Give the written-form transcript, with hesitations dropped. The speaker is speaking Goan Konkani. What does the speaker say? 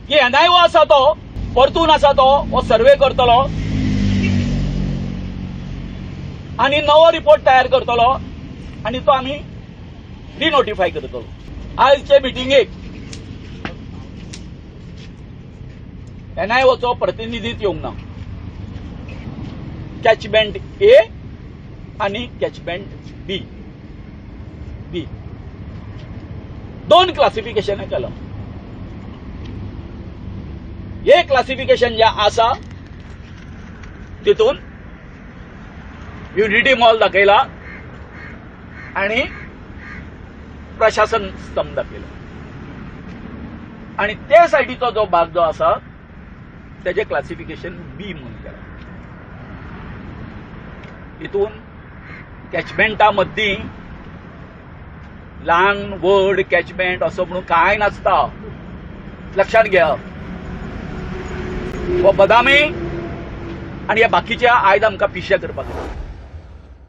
की एनआयओ आसा तो परतून आसा तो हो सर्वे करतलो आनी नवो रिपोर्ट तयार करतलो आनी तो आमी रिनोटिफाय करतलो. आयचे मिटिंगेक एनआयओचो प्रतिनिधीच येवंक ना. कॅचमेंट ए आनी कॅचमेंट बी बी दोन क्लासिफिकेशन केलं. हे क्लासिफिकेशन जे आसा तितून युनिटी मॉल दाखयला आणि प्रशासन स्तंभ दाखयला आणि ते सायडीचो जो भाग जो आसा तेजे क्लासिफिकेशन बी म्हणून केला. हितून कॅचमेंटा मदीं ल्हान व्हड कॅचमेंट असो म्हणून कांय नासता, लक्षात घ्या. हो बदामी आनी ह्या बाकीच्या आयज आमकां पिशे करपाक जाय.